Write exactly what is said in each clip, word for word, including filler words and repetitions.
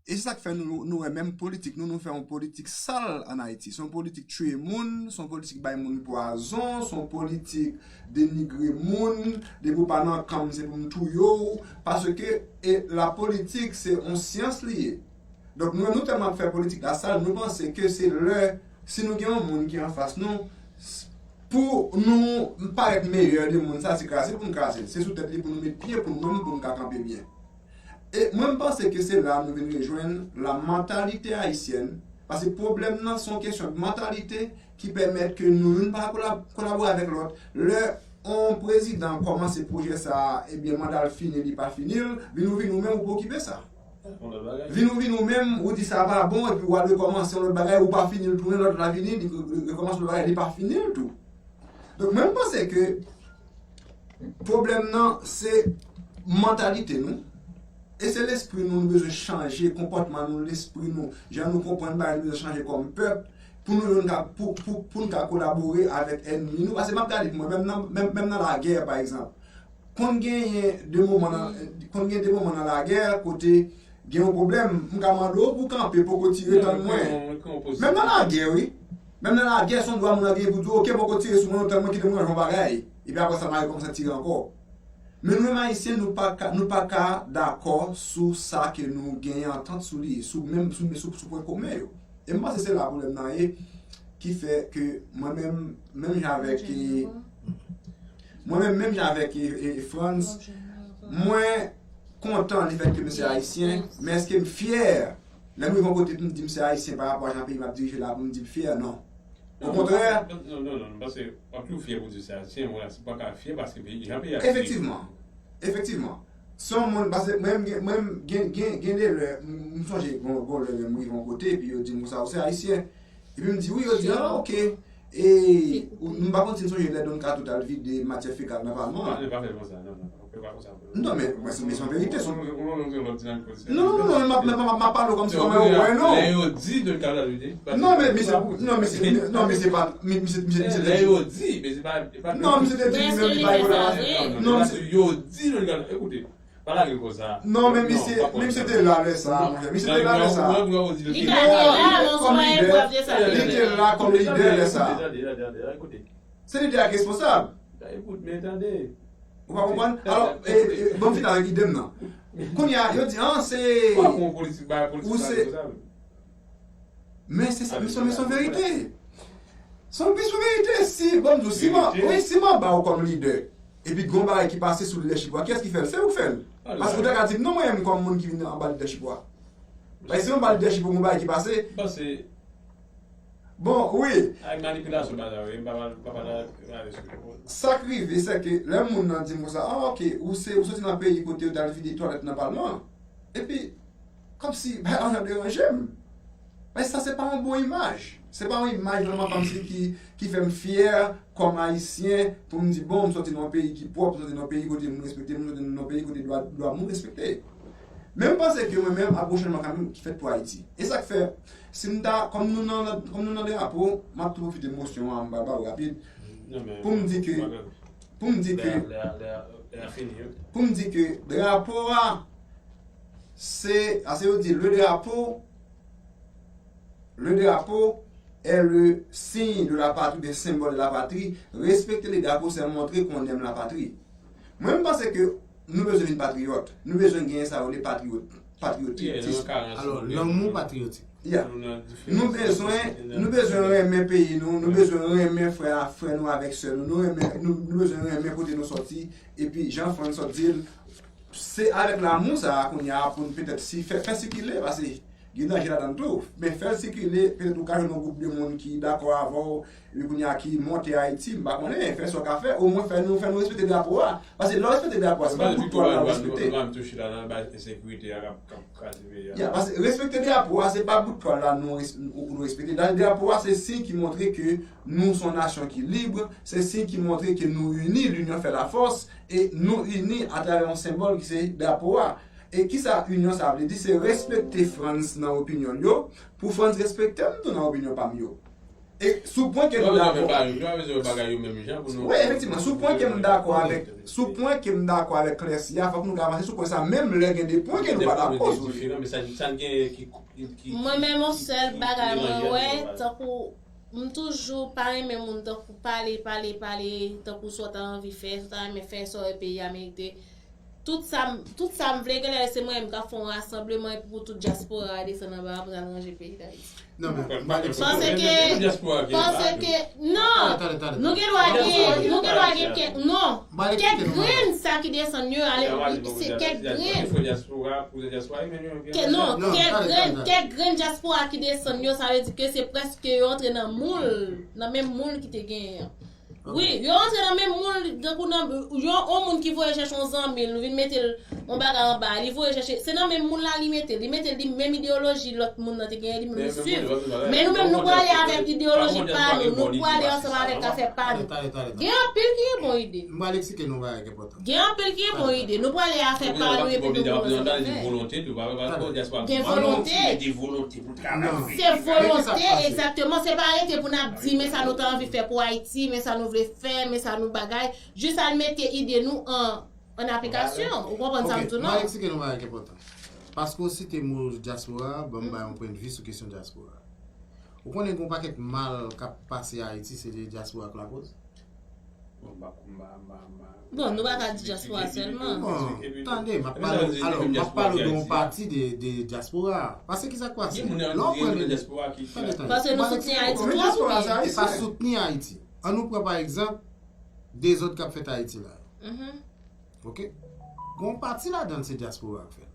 E se sa k fè nou, nou wè menm politik nou, nou fè yon politik sal ann Ayiti. Se yon politik tiye moun, se yon politik bay moun pwazon, se yon politik denigre moun, depi w pa nan kan m, se pou m touye w. Paske e, la politik, se yon syans li ye. Donk, nou, nou tèlman ap fè politik la sal, nou panse ke se lè, si nou gen yon moun ki anfas nou, s- pou nou parèt meyè de moun sa, se kraze l pou n kraze l. Se sou tèt li pou nou met pye pou nou menm, pou n ka kanpe byen. E mwen, m panse ke se la nou vin rejwenn la mentalité haïtienne, paske pwoblèm nan se yon kesyon de mentalité ki pèmèt ke nou youn pa ka kola- kolabore avèk lòt. Lè yon prezidan kòmanse pwojè sa a, ebyen, manda l fini, li pa fini l, vin ou vin ou menm ou pa okipe sa. Vin ou vin ou menm, ou di sa pa bon, epi w al rekòmanse yon lòt bagay, ou pa fini l tounen, lòt la vini, li re- re- rekòmanse yon lòt bagay, li pa fini l tou. Donk, mwen, m panse ke pwoblèm nan, se mantalite nou. E se lespri nou, nou bezwen chanje, konpòtman nou, lespri nou, jan nou konprann bagay, nou bezwen chanje kòm pèp, pou nou youn ka, pou, pou, pou n ka kolabore avèk ènmi nou. Paske m ap gade pou mwen, menm nan, menm, menm nan lagè, pa egzanp, konn genyen de moman nan, konn gen de moman nan lagè kote gen yon pwoblèm, m ka mande w pou w kanpe, poko tire, tann mwen. Menm nan lagè, wi. Menm nan lagè, se yon dwa moun nan genyen pou di w, oke, poko tire sou mwen, tann mwen, kite m ranje yon bagay. Epi apre sa, m a rekòmanse tire ankò. Men nou menm Ayisyen, nou pa ka, nou pa ka dakò sou sa ke nou genyen antant sou li, sou menm, sou, sou, sou pwen komen yo. E m panse se la pwoblèm nan ye, ki fè ke mwen menm, menm jan avèk, e, mwen menm, menm jan avèk, e, e, Frantz, mwen kontan lefètke m se ayisyen, men èske m fyè lè m rive yon kote pou m di m se ayisyen pa rapò a jan peyi m ap dirije la pou m di m fyè? Non. Okontrè. Non, non, non, non, paske w ap toujou fyè pou di w se ayisyen, wè, se pa ka fyè paske peyi, jan peyi a dirije. Efektivman. Efektivman. Se yon moun, paske mwen menm gen, mwen menm gen, gen, gen de lè, m, m sonje gon, gon lè menm m rive yon kote, epi yo di m konsa, ou se ayisyen? Epi m di wi, yo di, ah, oke. E, ou, m pa konn si n sonje lè Don Kato t al vide matyè fekal nan palman an. Pa, pa fè l konsa, non, non, non, fè pa konsa. Non, men, men se, men se yon verite, se yon... Non, non, non, non, m ap, m ap, m ap, m ap pale w kòmsi kòm yon wè, non. Lè yo di Don Kato t al vide, non, men, men se, non, men se, non, men se pa, men, men se, men se, men se... Lè yo di, men se pa, e pa... Non, men se te di li menm li pa... Non, men se yo di Don Kato, ekoute. Pa lage l konsa. Non, men misye, men misye te la lè sa a, monchè. Misye te la lè sa a. Li pa te la, non, se pa eprèv de sa. Li te la kòm lidè lè sa a. Se lidè a ki responsab. Ou pa konprann? Alò, e, e, ban m fini avèk ide m nan. Kounye a, yo di, ah, se... Ou se... Men se sa, men se, men se yon verite. Se yon pis yon verite. Si, ban m di w, si m, wi, si m anba w kòm lidè, epi gon bagay ki pase sou lidèchip ou a, kiyès ki fè l? Se ou k fè l. Paske ou ta ka di m, non, mwen menm kòm moun ki vin anba lidèchip ou a. Paske si m anba lidèchip ou, gon bagay ki pase. Bon, wi. Avèk manipilasyon, bagay, wi, m pa pral, m pa pral ale sou yo. Sa k rive, se ke lè moun nan di m konsa, ah, oke, ou se, ou soti nan peyi kote yo t al vide twalèt nan palman an. Epi, kòmsi bagay la deranje m. Men sa se pa yon bon imaj. Se pa yon imaj vrèman kòmsi ki, ki fè m fyè kòm Ayisyen pou m di, bon, m soti nan yon peyi ki pwòp, m soti nan yon peyi kote moun respekte moun, m soti nan yon peyi kote dwa, dwa moun respekte. Men m panse ke mwen menm, apwoche m kanmenm ki fèt pou Ayiti. E sa k fè, si m ta, kòm nou nan, kòm nou nan drapo, m ap tou pwofite mosyon an, m pral ba w rapid, pou m di ke, pou m di ke, pou m di ke drapo a, se, ase yo di, le drapeau, le drapeau est le signe de la patrie, le symbole de la patrie. Respecter le drapeau, c'est montrer qu'on aime la patrie. Mwen, m panse ke nou bezwen vin patriyòt. Nou bezwen genyen sa yo rele patriyòt, patriyòtik. Alò, lanmou patriyotik. Ya. Nou bezwen, nou bezwen renmen peyi nou, nou bezwen renmen frè a, frè nou avèk sè nou, nou renmen, nou, nou bezwen renmen kote nou sòti, epi jan Frantz sot di l, se avèk lanmou sa a kounye a pou n petèt si, fè, fè sikile, paske gen danje ladan l tou. Men fè l sikile, petèt ou ka jwenn yon gwoup de moun ki dakò avè w, epi kounye a ki monte Ayiti, m pa konnen, fè sa w ka fè, omwen fè nou, fè nou respekte drapo a. Paske lè w respekte drapo a, se pa bout twal la w respekte. Ya, paske respekte drapo a, se pa bout twal la nou res-, nou, nou respekte. Drapo a, se siy ki montre ke nou se yon nasyon ki lib, se siy ki montre ke nou ini, l'union fait la force, e nou ini atravè yon senbòl ki se drapo a. E kisa inyon sa vle di? Se respekte Frantz nan opinyon l yo, pou Frantz respekte m tou nan opinyon pa m yo. E sou pwen ke nou dakò. Wi, efektivman, sou pwen ke m dakò avèk sou pwen ke m dakò avèk Clècy a, fòk nou ka avanse sou pwen sa, menm lè gen de pwen ke nou pa dakò sou li. Mwen menm yon sèl bagay mwen wè, tankou m toujou pa renmen moun tankou pale, pale, pale, tankou sa w ta anvi fè, sa w ta renmen fè, sa w wè peyi a merite. Tout sa m tout sa m vle genlè se mwen menm k ap fè yon rasanbleman epi pou tout dyaspora a desann anba a pou n al ranje peyi Dayiti. Paske paske non, nou gen dwa gen nou gen dwa gen kèk non, kèk grenn sa ki desann yo ale se kèk grenn. Non, kèk grenn kèk grenn dyaspora ki desann yo sa vle di ke se prèske yo antre nan moul nan menm moul ki te genyen an. Wi, yo rantre nan menm moun tankou nan yon on moun ki voye chèche yon zanmi l vin mete l yon bagay anba li voye chèche se nan menm moun la li mete l li mete l li menm ideyoloji lòt moun nan te genyen li menm li swiv men nou menm nou prale avèk ideyoloji pa nou nou prale ansanm avèk afè pa nou gen anpil ki gen bon ide gen anpil ki gen bon ide nou prale afè pa nou epi nou gen volonte se volonte egzakteman se pa rete pou n ap di men sa nou ta anvi fè pou ayiti men sa nou vle fè men sa nou bagay jis al mete ide nou an an aplikasyon ou konprann sa m di w non. Mwen eksplike nou bagay ki enpòtan paske w site mo dyaspora ban m bay yon pwennvi sou kesyon dyaspora ou konnen gen yon pakèt mal k ap pase ayiti se dyaspora k lakoz. Bon, nou pa ka di dyaspora sèlman. Bon, tande, m ap pale w de yon pati de, de dyaspora a. Paske kisa k pase? Lè w pran. Tande, tande. Paske nou soutni Ayiti twòp. E pa soutni Ayiti. An nou pran pa egzanp dezòd k ap fèt Ayiti la yo. Ok? Gon pati ladan l se dyaspora k fè l.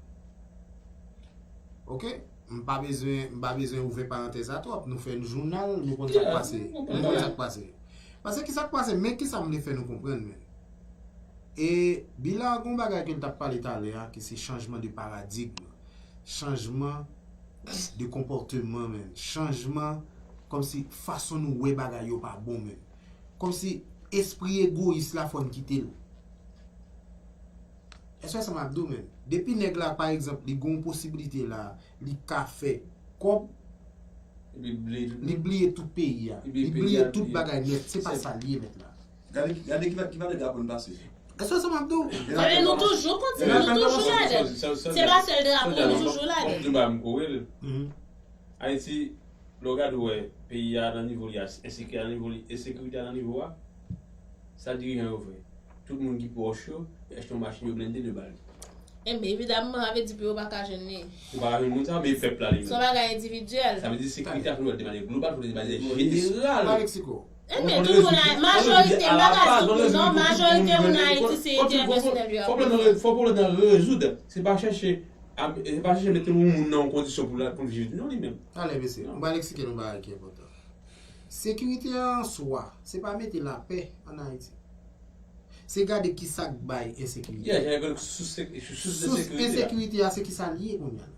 Ok? M pa bezwen m pa bezwen ouvè parantèz la twòp. Nou fè n jounal, nou konn sa k pase. Nou konn sa k pase. Paske kisa k pase, men kisa m vle fè nou konprann men. E Bilar gon bagay ke l t ap pale talè a ki se chanjman de paradigm, chanjman de konpòteman men, chanjman kòmsi fason nou wè bagay yo pa bon men. Kòmsi espri egoyis la fò n kite l. Èske w wè sa m ap di w men? Depi nèg la pa egzanp li gen yon posiblite la li ka fè kòb li bliye tout peyi a li bliye tout bagay nèt se pa sa l ye mèt la. Gade ki valè drapo n pase. Èske w wè sa m ap di w? Ebyen nou toujou kontinye nou toujou ladan se pa sèl drapo nou toujou ladan. Ayiti lè w gade w wè peyi a nan nivo li a ensekirite a nan nivo li ensekirite a nan nivo a. Sa dirijan yo fè? Tout moun ki pwòch yo, yo achte yon machin yo blende de bal. Enben evidamman sa vle di pou yo pa ka jwenn li. Yo pa ka jwenn moun sa, men pèp la li menm. Se yon bagay endividyèl. Sa vle di sekirite a fò nou wè l de manyè global, fò nou wè l de manyè jeneral. Enben toujou nan majorite, m pa ka di tout moun non, majorite moun Ayiti se enterè pèsonèl yo ap rezoud. Fò pwoblèm nan rezoud, se pa chèche se pa chèche mete yon moun nan yon kondisyon pou l viv non li menm. Talè mesye, m pral eksplike nou yon bagay ki enpòtan. Sekirite a an swa, se pa mete lapè ann Ayiti. Se gade kisa k bay ensekirite. Sous ensekirite a se kisa l ye kounye a la.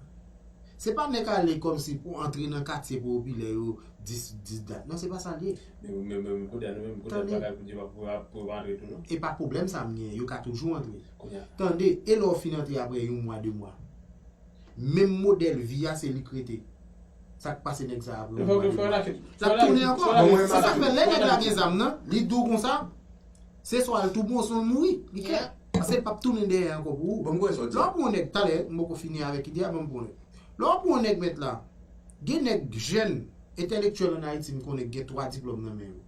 Se pa nèg ale kòmsi pou antre nan katye popilè yo dis dis dat. Non, se pa sa l ye. E pa pwoblèm sa m genyen, yo ka toujou antre. Tande, e lè w fin antre apre yon mwa, de mwa. Menm modèl vi a se li k rete. Sa k pase nèg sa apre yon mwa de mwa. L ap tounen ankò. Se sa k fè lè nèg la gen zam nan, li di w konsa, se swa l tou bon swa l mouri. Li klè. Paske l p ap tounen dèyè ankò pou ou. Lè w pran yon nèg, talè, m poko fini avèk ide a, ban m pran yon nèg. Lè w pran yon nèg mèt la, gen nèg jèn, entèlektyèl ann Ayiti m konnen k gen twa diplòm nan men yo.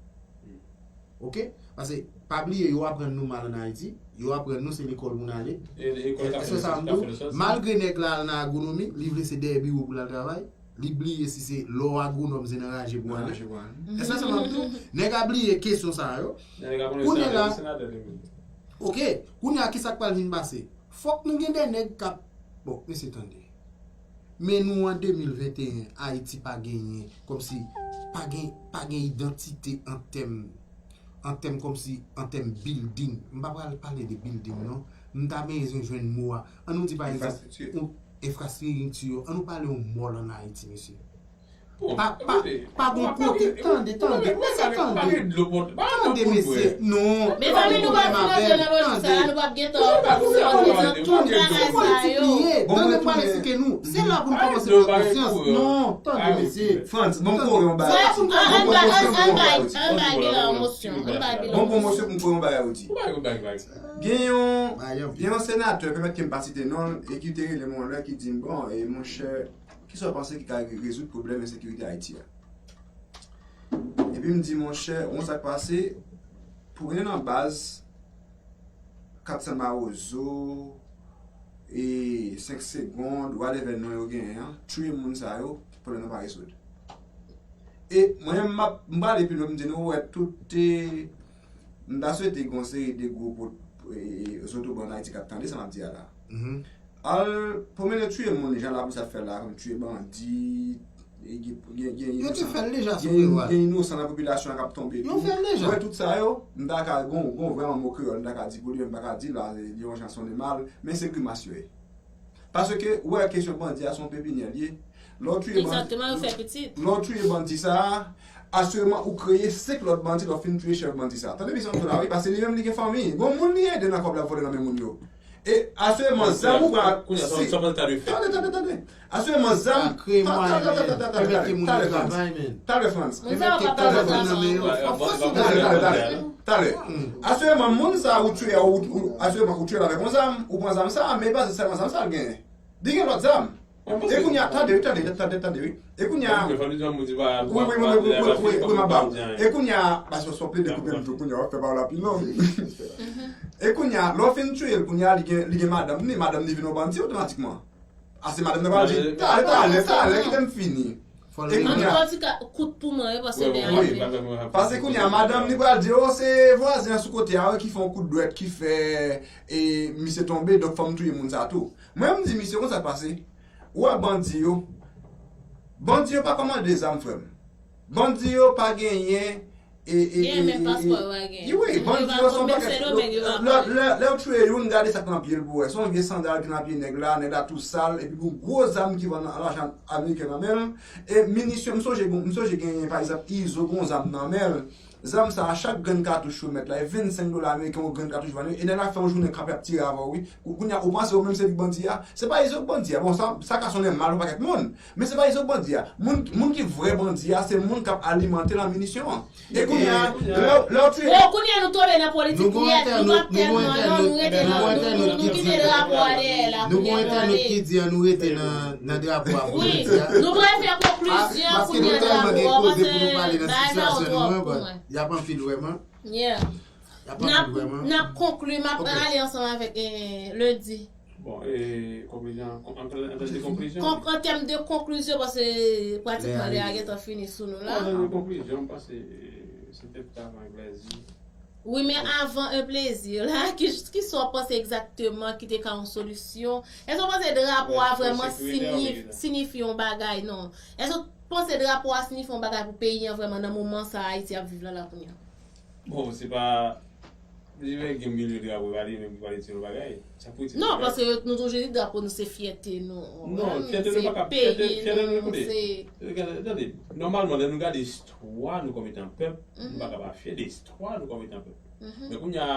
Ok? Paske pa bliye yo aprann nou mal ann Ayiti, yo aprann nou se lekòl pou n ale. Èske sa m di w? Malgre nèg la al nan agwonomi, li vle se dèyè biwo pou l al travay, li bliye si se lè w agwonòm se nan raje pou w ale. Èske sa m ap di w? Nèg a bliye kesyon sa yo. Kounye la, ok, kounye a kisa k pral vin pase? Fòk nou gen de nèg k ap, bon, mesye tande. Men nou an de mil venteyen, Ayiti pa genyen, kòmsi, pa gen, pa gen idantite an tèm, an tèm kòmsi, an tèm building. M pa pral pale de building non. M ta bezwen jwenn mo a. An nou di pa egzanp, enfrastrikti, an nou pale yon mòl ann Ayiti, mesye. Pa, pa, pa gon kote, tande, tande, mesye, tande. Tande, mesye, non. Mezanmi, nou pa finanse nan lojik sa a, nou p ap gen tan. Tande, se politik li ye. Tande, m pral eksplike nou. Se la pou nou kòmanse pran konsyans. Non, tande, mesye. Frantz, bon, m kore yon bagay. Ann bay bilan mosyon. Ann bay bilan mosyon. Bon, bon, mosyon pou m kore yon bagay ou di. Gen yon, gen yon senatè, pèmèt ke m pa site non l, e ki te rele m yon lè ki di m, bon, e monchè, kisa w panse ki ka rezoud pwoblèm ensekirite Ayiti a? Epi m di, monchè, ou konn sa k pase, pou rete nan baz, kat san mawozo, e senk segond, whatever non yo genyen an, touye moun sa yo, pwoblèm nan pa rezoud. E mwen menm, m ap, m prale pi lwen, m di nou, ou wè, tout, e, m ta swete gen yon seri de gwo pot, e, zotobre ann Ayiti k ap tande sa m ap di a la. Al pwomennen touye moun jan lapolis ap fè la, kòm touye bandi, e gen, gen, gen, gen inosan, gen, gen inosan nan popilasyon an k ap tonbe tou. Ou wè tout sa yo, m ta ka, gon, gon vrèman mo kreyòl, m ta ka di pou li, men m pa ka di l la, li yon jan sonnen mal, men se grimas yo ye. Paske, ou wè, kesyon bandi a se yon pepinyè l ye. Lè w touye bandi, lè w touye bandi sa a, asireman ou kreye senk lòt bandi lè w fin touye chèf bandi sa a. Tande misyon tou la wi, paske li menm li gen fanmi. Gon moun li ede nan kòb l ap vòlè nan men moun yo. E asireman zam ou pral. Tande, tande, tande. Asireman zam. Talè, Frantz. Talè, Frantz. Talè, talè. Talè. Asireman moun sa ou touye, asireman ou touye l avèk yon zam, ou pran zam sa, men pa se sèlman zam sa l genyen. Li gen lòt zam. E kounye a, tande wi, tande, tande, tande wi. E kounye a, wi, wi, wi, wi, wi, wi, wi, m ap ba w. E kounye a, paske w plede koupe m tou, kounye a w ap fè pawòl la pi long. E kounye a, lè w fin touye l, kounye a, li gen, li gen madanm li, madanm li vin yon bandi otomatikman. Ase madanm nan pral di, talè, talè, talè, kite m fini. E kounye a, kout pou mwen, paske de ane. Paske kounye a, madanm li pral di, o, se vwazen an sou kote a wi ki fè yon kout dwèt, ki fè e misye tonbe, donk fò m touye moun sa tou. Mwen, m di misye, konn sa k pase? Ou wè bandi yo? Bandi yo pa kòmande zam, frè m. Bandi yo pa genyen e, e, e, Genyen menm paspò yo pa genyen. Wi, bandi yo se yon pakèt. Lè, lè, lè w touye youn, gade sa k nan pye l pou wè. Se yon vye sandal ki nan pye nèg la, nèg la tou sal, epi gon gwo zam ki vann nan lajan ameriken nan men l. E minisyon, m sonje, m sonje genyen, pa egzanp, Izo gon zam nan men l. Zam sa a, chak grenn katouch yo mèt la, e vennsenk dola ameriken yon grenn katouch vann yo, e nèg la fè yon jounen kanpe ap tire avè w, wi. Kou-, kounye a, ou panse ou menm se li k bandi a? Se pa Izo k bandi a. Bon, sa, sa ka sonnen mal pou pakèt moun, men se pa Izo k bandi a. Moun, moun ki vrè bandi a, se moun k ap alimante l an minisyon an. E kounye a, lè, lè w touye. Bon, kounye a nou tonbe nan politik nèt, nou p ap tèlman, non, nou rete nan, nou, nou kite drapo a dèyè la, kounye a nou ale. Nou gon entènot ki di an nou rete nan, nan drapo a pou jodi a. Nou pral fè konklizyon kounye a drapo a, paske bagay la yo twòp pou mwen. Y ap anpil vrèman. Yeah. Y ap anpil vrèman. N ap konkli, m ap ale ansanm avèk, eh, Lundi. Bon, e konklizyon, an tèm de konklizyon? An tèm de konklizyon, paske pratikman lè a gentan fini sou nou la. An tèm de konklizyon, m panse se te travay plèzi. Wi, men avan yon plezi la, ki, kisa w panse egzakteman ki te ka yon solisyon? Èske w panse drapo a vrèman sinifye yon bagay? Non. Èske w panse drapo a sinifye yon bagay pou peyi an vrèman nan moman sa Ayiti ap viv la la kounye a? Bon, se pa. Li gen milye drapo, pa li menm ki pral retire yon bagay. Sa pou retire yon bagay. Non, paske nou toujou di drapo nou se fyète nou. Non, fyète nou pa ka, fyète, fyète nou, koute. Tande, nòmalman, lè nou gade istwa nou kòm etan pèp, nou pa ka pa fyè de istwa nou kòm etan pèp. Men kounye a,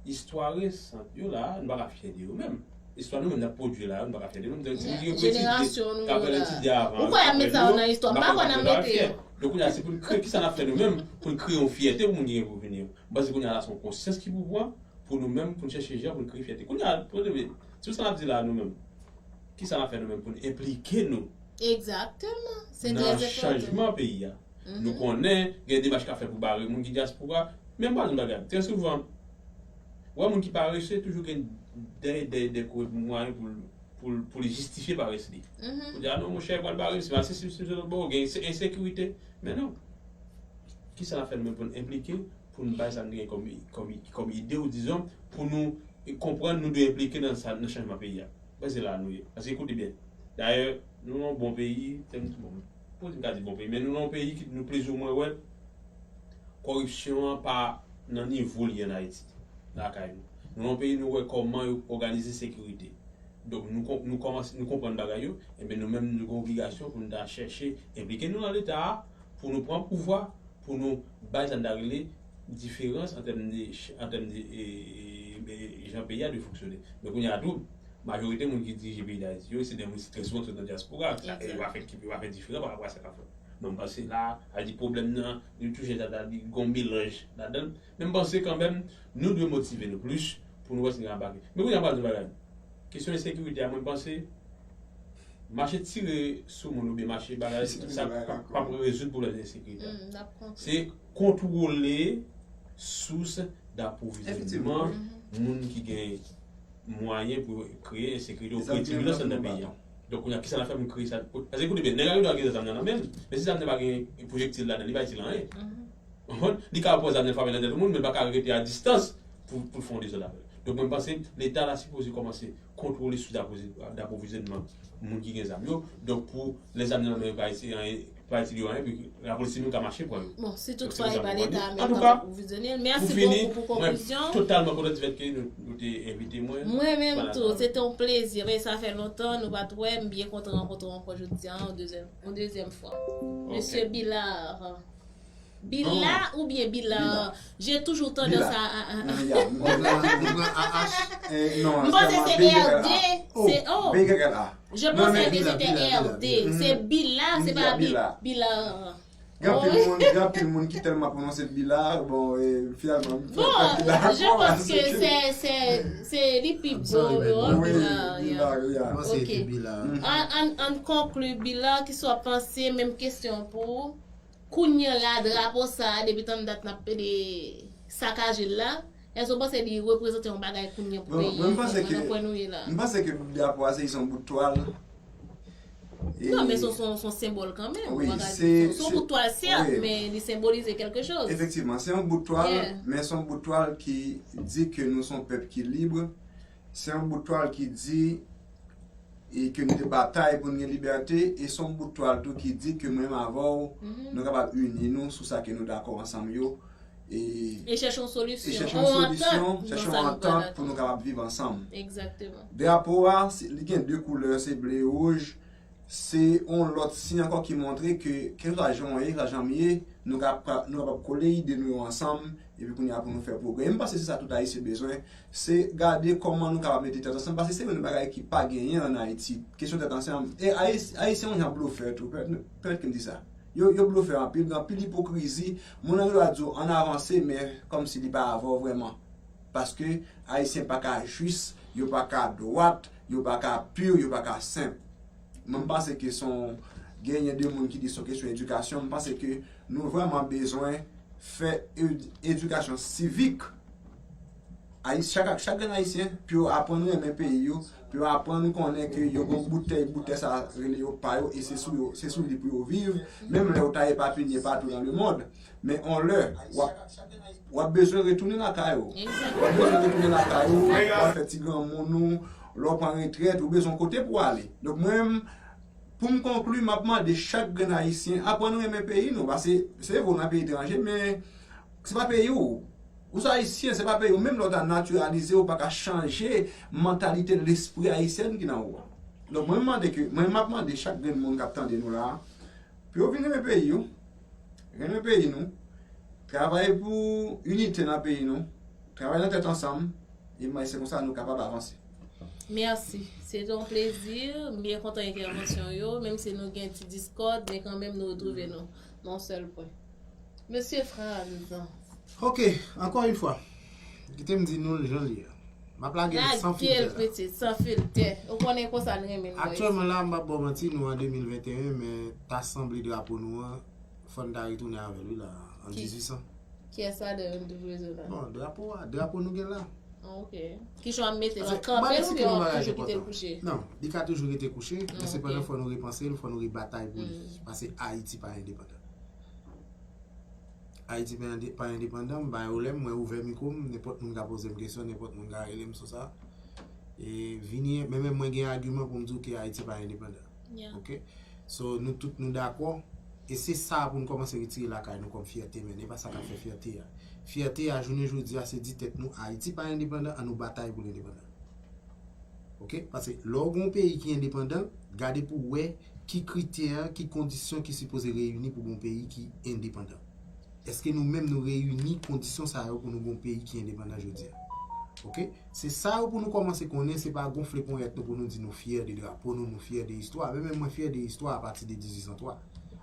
istwa resant yo la, nou pa ka fyè de yo menm. Istwa nou menm n ap pwodui la, nou pa ka fyè de nou. Donk, si nou gen pou etidye, k ap fè etidye avan. Ou kwè y ap met sa yo nan istwa? M pa kwè n ap mete yo. Donk, kounye a, se pou n kreye, kisa n ap fè nou menm, pou n kreye yon fyète pou moun ki gen pou vini yo. M panse kounye a la, se yon konsyans ki pou pran, pou nou menm, pou n chèche jan pou n kreye fyète. Kounye a, pou de, sou sa n ap di la, nou menm, kisa n ap fè nou menm pou n enplike nou nan chanjman peyi a? Nou konnen, gen demach k ap fèt pou bare moun ki dyaspora, men m pral di yon bagay, trè souvan, ou wè moun ki parese toujou gen de, de, de mwayen pou l pou l, pou l jistifye parès li. Pou di, a non, monchè, pral bare, se pa se, se, se, se, bon, gen se, ensekirite. Men non. Kisa n ap fè nou menm pou n enplike, pou n bay sa n gen kòm, kòm, kòm ide, ou dizon, pou nou konprann nou dwe enplike nan sa, nan chanjman peyi a? Mwen se la nou ye. Paske, koute byen. Dayè, nou nan yon bon peyi, tèm, bon, pou di m ka di bon peyi, men nou nan yon peyi ki nou plizoumwen wè kòripsyon an pa nan nivo l ye ann Ayiti, lakay nou. Nou nan yon peyi nou wè kòman yo òganize sekirite. Donk, nou, kon- nou, kòmanse, nou konprann bagay yo, ebyen, nou menm, nou gen obligasyon pou nou ta chèche enplike nou nan Leta a, pou nou pran pouvwa, pou nou bay sa n ta rele diferans an tèm de, an tèm de e, e, e, jan peyi a dwe fonksyone. Men kounye a tou, majorite moun ki dirije peyi Dayiti yo, se de moun ki trè souvan ki sot nan dyaspora, e yo pa fè, yo pa fè diferan pa rapò a sa k ap fèt. Men m panse la, al di pwoblèm nan, li touche sa, li gen yon melanj ladan l. Men m panse kanmenm, nou dwe motive nou plis pou nou wè si nou ka anbake. Men kounye a, m pral di yon bagay. Kesyon ensekirite a, mwen, m panse, mache tire sou moun oubyen mache bagay, sa p ap rezoud pwoblèm ensekirite a. Se kontwole sous dapwovizyonman moun ki gen mwayen pou kreye ensekirite ou kreye tibilans anndan peyi a. Donk, kounye a, kisa n ap fè pou n kreye sa? Paske, koute byen, nèg la gen dwa gen zam nan nan men l, men si zam nan pa gen pwojektil ladan l, li pa itil anyen. Ou konprann? Li ka pran zam nan frape nan tèt moun, men l pa ka rete a distans pou, pou l fè yon dezòd avè l. Donk, mwen, m panse Leta la sipoze kòmanse kontwole sous dapwovizyonman moun ki gen zam yo. Donk, pou lè zam nan nan men yo pa itil anyen, pa itil yo anyen, epi lapolis li menm ka mache pran yo. Bon, si toutfwa e pa Leta menm k ap apwovizyone l. Mèsi bokou pou konklizyon. Totalman kontan di fèt ke nou, nou te envite mwen. Mwen menm tou, se te yon plezi. Paske sa fè lontan nou pa t wè, m byen kontan rankontre w ankò jodi a, yon dezyèm, yon dezyèm fwa. Mesye Bilar. Bila oubyen Bilar? J'ai toujours tandance à, à, à... M panse se R D. Se, oh. Je pensais que c'était R D. Se Bila, se pa Bilar. Gen anpil moun, gen anpil moun ki tèlman pwononse Bila, bon, e, finalman, m fè pati dakò. Bon, je pense que c'est, c'est, c'est li pi bon, Bilar, yeah. An, an, an konkli, Bilar, kisa w panse, menm kesyon pou ou. Kounye a la, drapo sa a, depi tann dat n ap pede sakaje l la, èske w panse li reprezante yon bagay kounye a pou peyi a, nan pwen nou ye la? M panse ke drapo a se yon bout twal. Non, men se yon, se yon senbòl kanmenm. Wi, se yon bout twal, sèt, men li senbolize kèlke choz. Efektivman, se yon bout twal, men se yon bout twal ki di ke nou se yon pèp ki lib. Se yon bout twal ki di e ke nou te batay pou n gen libète, e se yon bout twal tou ki di ke mwen menm avè w, nou kapab ini nou sou sa ke nou dakò ansanm yo, e chèche yon solisyon, chèche yon antant pou nou kapab viv ansanm. Drapo a, li gen de koulè, se ble e wouj. Se yon lòt siy ankò ki montre ke, kèlkeswa jan w ye, kèlkeswa jan m ye, nou kapab, nou kapab kole ide nou yo ansanm, epi kounye a pou nou fè pwogrè. E m panse se sa tout Ayisyen bezwen, se gade kòman nou kapab mete tèt ansanm, paske se youn nan bagay ki pa genyen ann Ayiti, kesyon tèt ansanm. E Ayis-, Ayisyen yon jan blofè tou, pèmèt, pèmèt ke m di sa. Yo, yo blofè anpil, gen anpil ipokrizi, moun nan gen dwa di w ann avanse, men kòmsi li pa avè w vrèman. Paske Ayisyen pa ka jis, yo pa ka dwat, yo pa ka pi, yo pa ka senp. Mwen, m panse ke se yon, genyen de moun ki di se yon kesyon edikasyon. M panse ke nou vrèman bezwen fè ed-, edikasyon sivik. Ayi-, chak, chak grenn Ayisyen, pou yo aprann renmen peyi yo, pou yo aprann konnen ke yo gen bout tè, bout tè sa rele yo pa yo, e se sou yo, se sou li pou yo viv, menm lè yo ta epapiye patou nan lemond. Men yon lè, w ap, w ap bezwen retounen lakay ou. W ap bezwen retounen lakay ou, w ap fè ti granmoun ou, lè w pran retrèt, ou bezwen yon kote pou w ale. Donk, mwen menm, pou m konkli, m ap mande chak grenn Ayisyen, aprann renmen peyi nou, paske se vre w nan peyi etranje, men se pa peyi w. Ou se Ayisyen, se pa peyi w. Menm lè w ta natiralize, ou pa ka chanje mantalite, lespri ayisyèn ki nan ou a. Donk, mwen mande ke, mwen, m ap mande chak grenn moun k ap tande nou la, pou yo vin renmen peyi yo, renmen peyi nou, travay pou inite nan peyi nou, travay nan tèt ansanm, e mwen, se konsa nou kapab avanse. Mèsi. Se te yon plezi. M byen kontan entèvansyon yo. Menm si nou gen ti diskòd, men kanmenm nou retwouve nou nan yon sèl pwen. Mesye Franz. Ok, ankò yon fwa, kite m di nou l jan l ye a. M ap lage l san filtè la. Lage l, pitit, san filtè. Ou konnen konsa n renmen l, bòy. Aktyèlman la, m p ap ba w manti, nou an de mil venteyen, men ta sanble drapo nou an, fò n ta retounen avè l, wi, la, an dizuit san. Kiyès ladan yo n te vle jwenn la? Bon, drapo a, drapo nou gen la. Ah, ok. Kijan w ap mete l? W ap kanpe l oubyen w ap toujou kite l kouche? Non, li ka toujou rete kouche, men sepandan fò nou repanse l, fò nou rebatay pou li. Paske Ayiti pa endepandan. Ayiti pa ende-, pa endepandan, m pa gen pwoblèm, mwen ouvè mikwo m, nenpòt moun ka poze m kesyon, nenpòt moun ka rele m sou sa. E vini, men menm mwen gen agiman pou m di w ke Ayiti pa endepandan. Ok? So, nou tout nou dakò, e se sa pou n kòmanse retire lakay nou kòm fyète, men e pa sa k ap fè fyète a. Fyète a, jounen jodi a, se di tèt nou, Ayiti pa endepandan, an nou batay pou l endepandan. Ok? Paske lè w gen yon peyi ki endepandan, gade pou w wè ki kritè, ki kondisyon ki sipoze reyini pou gen yon peyi ki endepandan. Èske nou menm nou reyini kondisyon sa yo pou nou gen yon peyi ki endepandan jodi a? Ok? Se sa yo pou nou kòmanse konnen, se pa gonfle ponyèt nou pou nou di nou fyè de drapo nou, nou fyè de istwa. Men menm mwen fyè de istwa apati de dizuisan twa.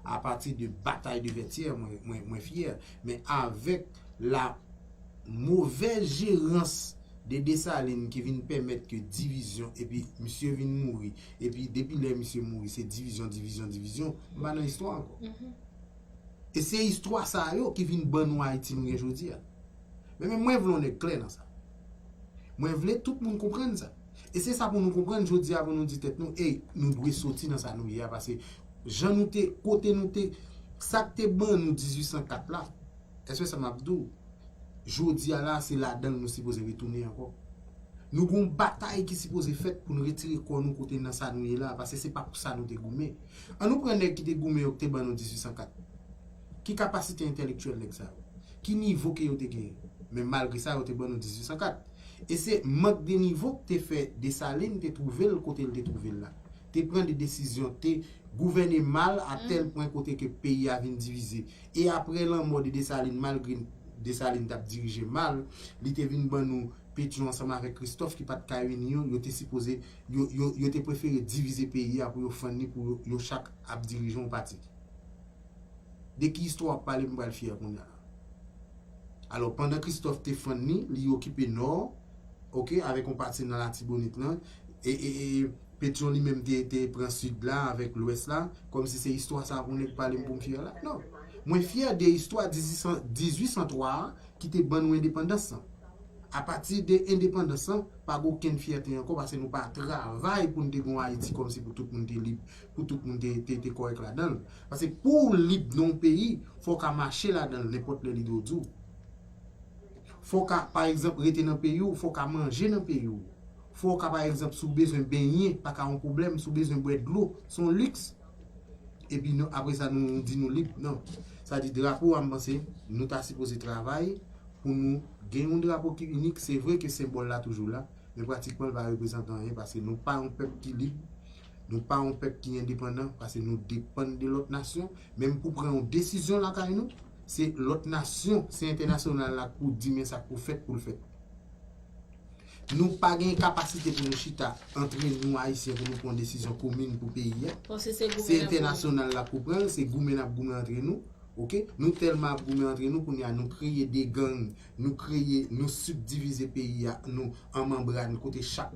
Apati de batay de Vètyè, mwen, mwen, mwen fyè. Men avèk la movèz jerans de Desalin ki vin pèmèt ke divizyon, epi misye vin mouri, epi depi lè misye mouri, se divizyon, divizyon, divizyon, m pa nan istwa ankò. E se istwa sa yo ki vin ban nou Ayiti nou gen jodi a. Men, men mwen vle yon nèg klè nan sa. Mwen vle tout moun konprann sa. E se sa pou nou konprann jodi a pou nou di tèt nou, ey, nou dwe soti nan sa nou ye a, paske jan nou te, kote nou te, sa k te ban nou dizuisan kat la, èske sa m ap di w, jodi a la, se ladan l nou sipoze retounen ankò. Nou gon batay ki sipoze fèt pou nou retire kò nou kote nan sa nou ye la, paske se pa pou sa nou te goumen. An nou pran nèg ki te goumen yo, ki te ban nou dizuisan kat. Ki kapasite entèlektyèl nèg sa yo? Ki nivo ke yo te genyen? Men malgre sa, yo te ban nou dizuisan kat. E se mank de nivo ki te fè Desalin te twouve l kote l te twouve l la. Te pran de desizyon, te gouvène mal a tèl pwen kote ke peyi a vin divize. E apre lanmò de Desalin, malgre Desalin t ap dirije mal, li te vin ban nou Petyon ansanm avèk Kristòf ki pa t ka ini yo, yo te sipoze, yo, yo, yo te prefere divize peyi a pou yo fann li, pou yo, yo chak ap dirije yon pati. De ki istwa w ap pale m pral fyè kounye a la? Alò, pandan Kristòf te fann li, li okipe Nò, ok, avèk yon pati nan Latibonit lan, e, e, e Petyon li menm te, te pran Sid la avèk Lwès la, kòmsi se istwa sa pou nèg pale m pou m fyè la. Non. Mwen fyè de istwa dizuisan, dizuisan twa a ki te ban nou endepandans lan. Apati de endepandans lan, pa gen okenn fyète ankò, paske nou pa travay pou n te gen yon Ayiti kòmsi pou tout moun te lib, pou tout moun te, te, te kòrèk ladan l. Paske pou w lib nan yon peyi, fò w ka mache ladan l nenpòt lè li dwe di w. Fò w ka, pa egzanp, rete nan peyi w, fò w ka manje nan peyi w. Fò w ka, pa egzanp, si w bezwen benyen, pa ka yon pwoblèm, si w bezwen bwè dlo, se yon liks. Epi nou, apre sa, nou di nou lib. Non. Sa di drapo a, m panse, nou ta sipoze travay pou nou gen yon drapo ki inik. Se vre ke senbòl la toujou la, men pratikman l pa reprezante anyen paske nou pa yon pèp ki lib, nou pa yon pèp ki endepandan, paske nou depann de lòt nasyon. Menm pou pran yon desizyon lakay nou, se lòt nasyon, se entènasyonal la k pou di men sa k pou fèt pou l fèt. Nou pa gen kapasite pou nou chita antre nou Ayisyen pou nou pran yon desizyon komin pou peyi a. Se entènasyonal la k pou pran l, se goumen n ap goumen antre nou. Ok? Nou tèlman ap goumen antre nou, kounye a nou kreye de gang, nou kreye, nou sibdivize peyi a, nou an manbràn kote chak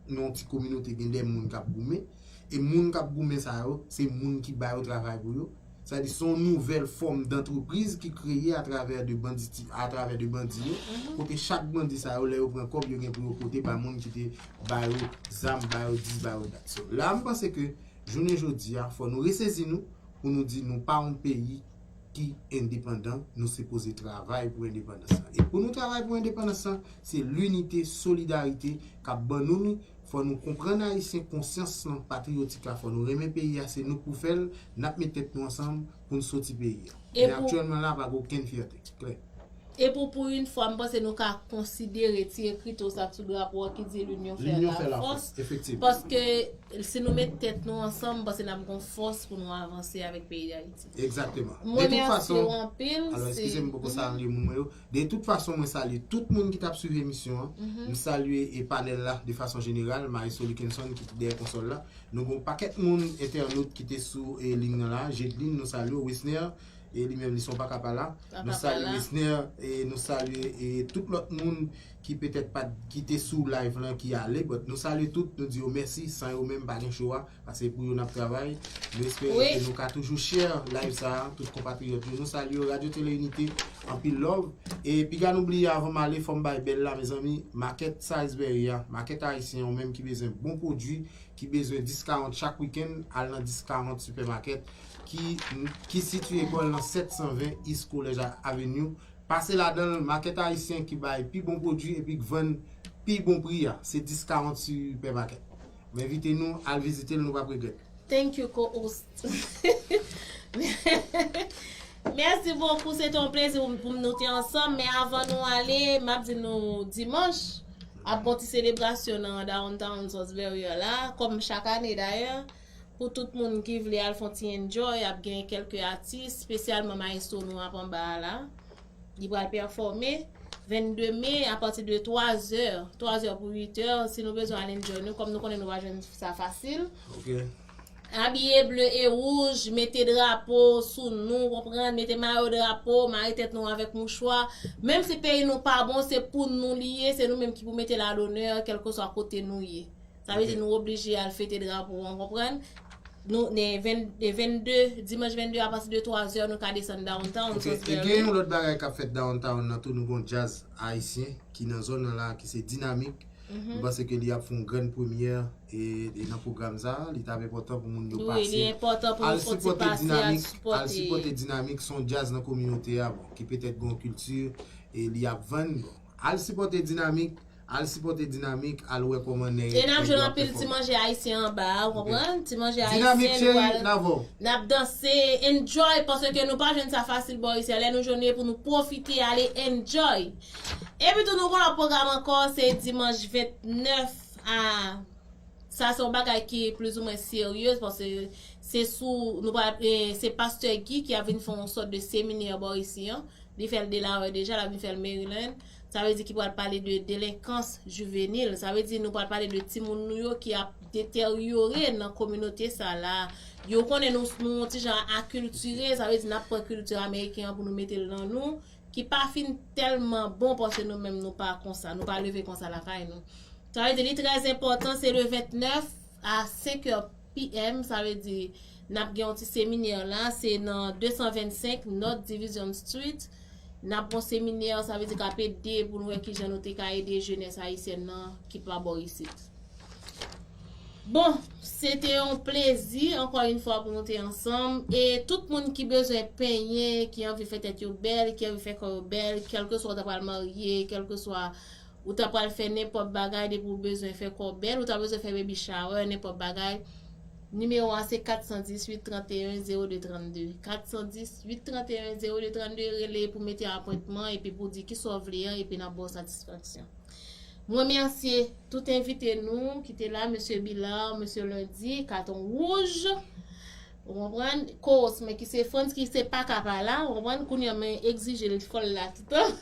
nan yon ti kominote gen de moun k ap goumen. E moun k ap goumen sa yo, se moun ki ba yo travay pou yo. Sa di se yon nouvèl fòm dantrepriz ki kreye atravè de bandi, atravè de bandi yo, kote chak bandi sa yo, lè yo pran kòb, yo gen pou yo pote ba moun ki te ba yo zam, ba yo dis, ba yo dat. So, la, m panse ke jounen jodi a, fò nou resezi nou pou nou di nou pa yon peyi ki endepandan, nou sipoze travay pou endepandans lan. E pou nou travay pou endepandans lan, se linite, solidarite k ap ban nou li. Fò nou konprann Ayisyen konsyans lan patriyotik la, fò nou renmen peyi a, se nou k pou fè l, n ap met tèt nou ansanm pou n soti peyi a. Men aktyèlman la, pa gen okenn fyète. Klè. E pou, pou yon fwa, m panse nou ka konsidere ti ekri tou sa k sou drapo a ki di L'union fait la force. Paske si nou met tèt nou ansanm, m panse n ap gen fòs pou nou avanse avèk peyi Dayiti. Egzakteman. Mwen remèsye w anpil. Alò, eskize m, m poko salye moun mwen yo. De tout fason, mwen salye tout moun ki t ap swiv emisyon an. M salye e panèl la de fason jeneral, Maestro Luckenson ki dèyè konsòl la. Nou gen yon pakèt moun, entènot ki te sou e, liy nan la. Jedlin, nou salye w. Wisner, e li menm li se yon pa ka pa la. Nou salye Wisner, e nou salye e tout lòt moun ki petèt pa t, ki te sou live lan, ki ale, but nou salye tout, nou di yo mèsi, san yo menm pa gen cho a, paske se pou yo n ap travay. Nou espere ke nou ka toujou share live sa a, tout konpatriyòt yo. Nou salye yo, Radio Tele Unité, anpil love. E piga nou bliye avan m ale, fò m bay bèl la, mezanmi, makèt Salisbury a, makèt ayisyen yo menm ki bezwen bon pwodui, ki bezwen dis karant chak wikenn, al nan dis karant Supermarket, ki, ki sitiye bò l nan sèt san ven East College Avenue. Pase ladan l, makèt ayisyen ki bay pi bon pwodui epi k vann pi bon pri a, se dis karant Supermarket. M envite nou al vizite l, nou p ap regrèt. Thank you, co-host. Merci beaucoup, se te yon plezi pou nou te ansanm, men avan nou ale, m ap di nou dimanch, Ap gon ti selebrasyon nan downtown Salisbury an la, kòm chak ane dayè. Pou tout moun ki vle al fè yon ti enjoy, ap gen kèlke atis, espesyalman maestro nou ap anba a la. Li pral pèfòme vennde me apati de twa zè, twa zè pou uit è, si nou bezwen al enjoy nou, kòm nou konnen nou pa jwenn sa fasil. Ok. Abiye ble e wouj, mete drapo sou nou, konprann, mete mayo drapo, mare tèt nou avèk mouchwa. Menm si peyi nou pa bon, se pou nou li ye, se nou menm ki pou mete l a lonè, kèlkeswa kote nou ye. Sa vle di nou oblije al fete drapo an, konprann? Nou, ne ven, ne vennde, dimanch vennde apati de twa zè, nou ka desann downtown Ok, e Salisbury. Gen yon lòt bagay k ap fèt downtown nan tou, nou gon djaz ayisyen ki nan zòn nan la, ki se Dinamik. M panse ke li ap fè yon grenn premyè e, e nan pwogram sa, li t ap enpòtan pou moun yo Wi, li pase. enpòtan pou Al nou fè yon ti sipòte pase, al Dinamik, al sipòte. Sipòte Dinamik, se yon djaz nan kominote a, bon, ki petèt gen yon kilti e li ap vann. Bon, al sipòte Dinamik, al sipòte Dinamik, al wè kòman nèg E n ap nèg jwenn yo ap anpil ti pèfòme. Manje Ayisyen anba a, ou konprann? Ti Manje Dinamik Ayisyen, cheri, nou pral, n avè w. N ap danse, enjoy, paske nou pa jwenn sa fasil bò isi a. Lè nou jwenn li pou nou pwofite ale enjoy. Epi tou nou gon lòt pwogram ankò, se dimanch vennèf a, sa se yon bagay ki plizoumwen serye, paske se sou, nou pral, e, se pastè Guy ki ap vin fè yon sòt de seminè bò isi an. Li fè l Delaware deja, l ap vin fè l Maryland. Sa vle di ki pral pale de delenkans jivenil. Sa vle di nou pral pale de timoun nou yo ki ap deteryore nan kominote sa la. Yo konnen nou, nou yon ti jan akiltire, sa vle di n ap pran kilti ameriken an pou nou mete l nan nou, ki pa fin tèlman bon paske nou menm nou pa konsa, nou pa leve konsa lakay nou. Sa vle di li trè enpòtan, se le vennèf a senk è P M, sa vle di n ap gen yon ti seminè la, se nan de san vennsenk North Division Street. N ap gon seminè, sa vle di k ap ede pou nou wè kijan nou te ka ede jenès ayisyèn nan ki pa bò isit. Bon, se te yon plezi, ankò yon fwa, pou nou te ansanm. E tout moun ki bezwen penyen, ki anvi fè tèt yo bèl, ki anvi fè kò yo bèl, kèlkeswa w ta pral marye, kèlkeswa ou ta pral fè nenpòt bagay, depi w bezwen fè kò bèl, ou ta bezwen fè baby shower, nenpòt bagay, nimewo a se kat san dis, uit trant e en, zewo de trannde. Kat san dis, uit trant e en, zewo de trannde, rele pou mete apwentman epi pou di kisa w vle an, epi n ap ba w satisfaksyon. M remèsye tout envite nou ki te la, mesye Bilar, mesye Lundi, Katon Wouj. Ou konprann? Kowòs mwen ki se Frantz ki se pa ka pa la, ou konprann? Kounye a mwen egzije l fò l la toutan.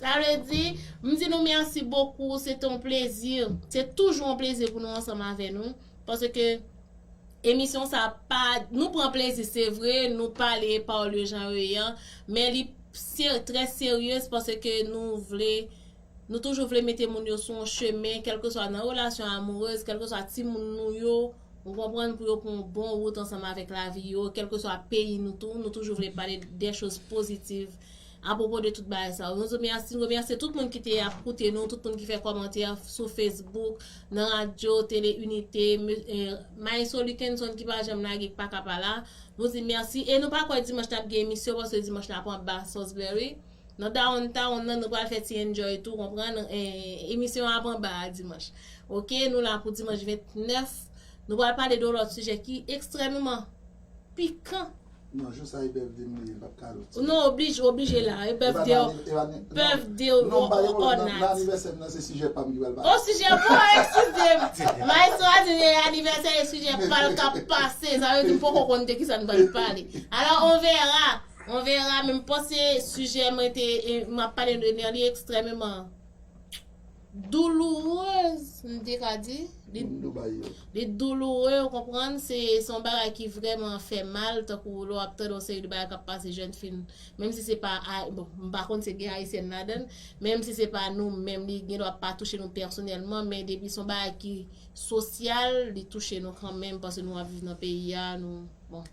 Sa vle di, m di nou mèsi bokou, se te yon plezi. Se toujou yon plezi pou nou ansanm avè nou. Paske emisyon sa pa, nou pran plezi, se vre, nou pale pawòl yo jan yo ye an, men li se, trè serye, se paske nou vle, nou toujou vle mete moun yo sou yon chemen, kèlkeswa nan relasyon amourèz, kèlkeswa timoun nou yo, ou konprann, pou yo pran yon bon wout ansanm avèk lavi yo, kèlkeswa peyi nou tou, nou toujou vle pale de choz pozitiv apwopo de tout bagay sa yo. Nou di mèsi, nou remèsye tout moun ki te ap koute nou, tout moun ki fè kòmantè sou Facebook, nan radyo, Tele Inite, me- eh, Maestro Luckenson ki pa janm lage, ki pa ka pa la. Nou di mèsi. E nou pa kwè dimanch n ap gen emisyon, paske dimanch n ap anba Salisbury. Nan downtown nan, nou pral fè ti enjoy tou, konprann? Eh, emisyon an ap anba a dimanch. Ok, nou la pou dimanch vennèf. Nou pral pale de yon lòt sijè ki ekstrèmeman pikan. Non, jou sa e birthday m li ye, m p ap ka rete. Non, oblije, oblije la. E birthday, birthday Non, m pa gen pwoblèm nan, nan ornat. Anivèsè m nan, se sijè pa m ki pral pale. O sijè pou, eskize m. Maestro a di se anivèsè e sijè pa l k ap pase. Sa vle di m poko konn de kisa n pral pale. Alò, on verra. On verra, men m panse sijè mwen te, e, m ap pale de li, li ekstrèmeman doulourez, m te ka di. Li, Moun Dubai yo. Li douloure, ou konprann, se, se yon bagay ki vrèman fè mal, tankou lè w ap tande yon seri de bagay k ap pase jèn fi, menm si se pa, a- bon, m pa konn si gen ayisyèn ladan l, menm si se pa nou menm, li gen dwa pa touche nou pèsonèlman, men depi se yon bagay ki sosyal, li touche nou kanmenm, paske nou ap viv nan peyi a, nou, bon.